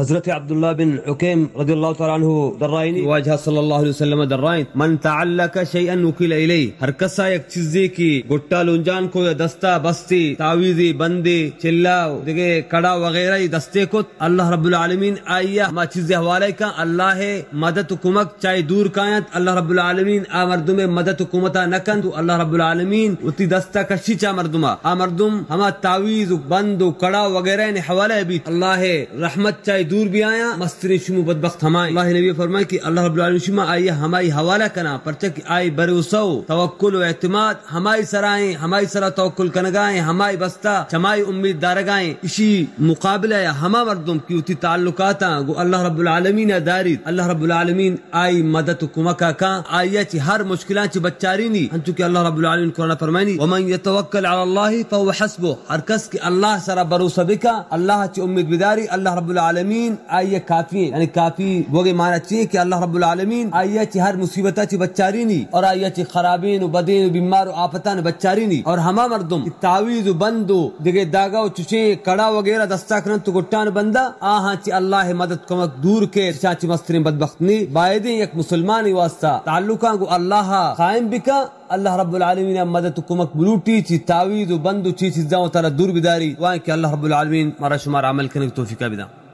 حضرت عبداللہ بن حکیم رضی اللہ تعالی عنہ درائینی، واجہ صلی اللہ علیہ وسلم درائینت: من تعلق شیئا وکل الیہ، ہر کسا یک چیزے کہ گٹا لونجان کو یا دستا بستے، تعویذے، بندے، چلا و دگہ کڑا وغیرہ دستے کت، اللہ رب العالمین آئی ء ہما چیز ء حوالہ کن، اللہ ء مدد و کمک چائی دور کاینت، اللہ رب العالمین آ مردم ء مدد و کمتا نہ کنت و اللہ رب العالمین وتی دستا کشی چا مردما۔ آ مردم ہما تعویذ و بند و کڑا وغیرہ نے حوالہ بیت، اللہ ء رحمت چائی دور بیایاں، مسترین شوم و بدبخت ہمائیں۔ اللہ نبی فرمائے کہ اللہ رب العالمین شما آئی ء ہمائی حوالہ کناں، پرچہ کہ آئی بھروسہ و توکل و اعتماد ہمائی سرائیں، ہمائی سرا توکل کنگائیں، ہمائی بستا چمائی امید دارگائیں۔ اشی مقابلہ ء ہما مردم کہ وتی تعلقاتاں گو اللہ رب العالمین ء داریت، اللہ رب العالمین آئی مدد و کمک ء کاں، آئی ء چہ ہر مشکلاں چہ بچارینی، انچو کہ اللہ رب العالمین قرآن ء فرمائنی: ومن یتوکل علی اللہ فهو حسبہ، ہر کس کہ اللہ سرا بھروسہ بکاں، اللہ چہ امید بداری، اللہ رب العالمین آئی ء کافی انت۔ یعنی کافی بوگے معنی چی کہ اللہ رب العالمین آئی ء چہ ہر مصیبت ء چہ بچارینی اور آئی ء چہ خرابین و بدین و بیمار و آفتان بچارینی۔ اور ہما مردم کہ تعویذ و بند و دگہ داگا و چشیں کڑا وغیرہ دستا کننت و گٹان بندا، آہاں چہ اللہ مدد کمک دور کے، چاچی مسترین بدبخت نی۔ بایدیں یک مسلمانی واسطہ تعلقاں گو اللہ قائم بکا، اللہ رب العالمین مدد و کمک بلوٹی، چی تعویذ و بند و چی چیزاں و ترا دور بداری۔ وائیں کہ اللہ رب العالمین مارا شمارا عمل کنگ توفیقہ بداں۔